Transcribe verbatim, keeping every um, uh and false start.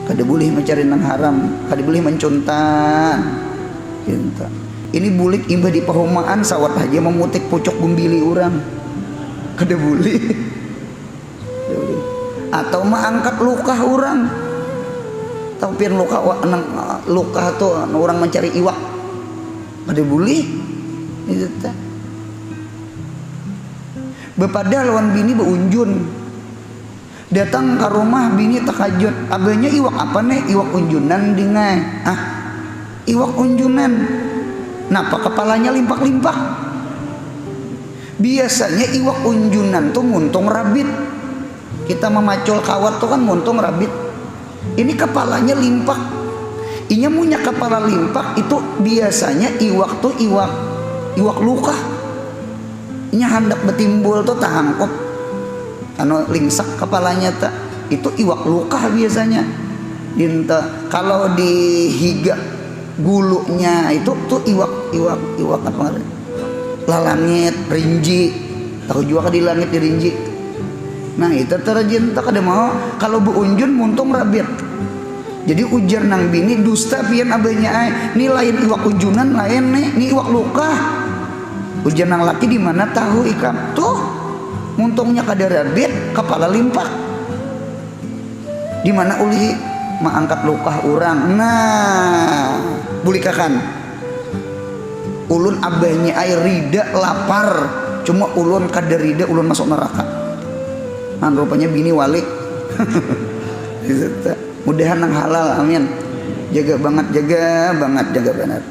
Kada boleh mencari nang haram, kada boleh mencuntan. Cinta. Ini bulik imbah di pahumaan sawat haja memutik pucuk gumbili urang. Kada boleh. Atau maangkat lukah urang. Tahu pian lukah, nang lukah tu orang mencari iwak. Kada boleh. Itu teh. Bepadah lawan bini beunjun. Datang ka rumah bini takajut, "Abahnya iwak apa ne?" "Iwak unjunan ding ai." "Hah? Iwak unjunan? Napa kapalanya limpak-limpak?" Biasanya iwak unjunan tu muntung rabit. Kita mamacul kawat tu kan muntung rabit. Ini kapalanya limpak. Inya munya kapala limpak itu biasanya iwak tu iwak, iwak lukah. Inya handak betimbul tu tahangkup. Anu lingsak kapalanya ta. Itu iwak lukah biasanya. Dinta kalau di higa gulunya itu tu iwak, iwak, iwak apa ngarannya? Lalangit, rinji. Tahu jua kah di langit di rinji? Nah, itu terjun tak ada mau. Kalau beunjun muntung rabit. Jadi ujar nang bini, "Dusta pian abahnya ai. Ni lain iwak unjunan lain ni, ni iwak lukah." Ujar nang laki, "Di mana tahu ikam?" "Tuh, muntungnya kada rabit, kapala limpak." "Di mana ulih maangkat lukah urang?" "Nah, bulikakan. Ulun abahnya ai rida lapar, cuma ulun kada rida ulun masuk neraka." Nah, rupanya bini walik. Mudahan nang halal, amin. Jaga bangat, jaga bangat, jaga banar.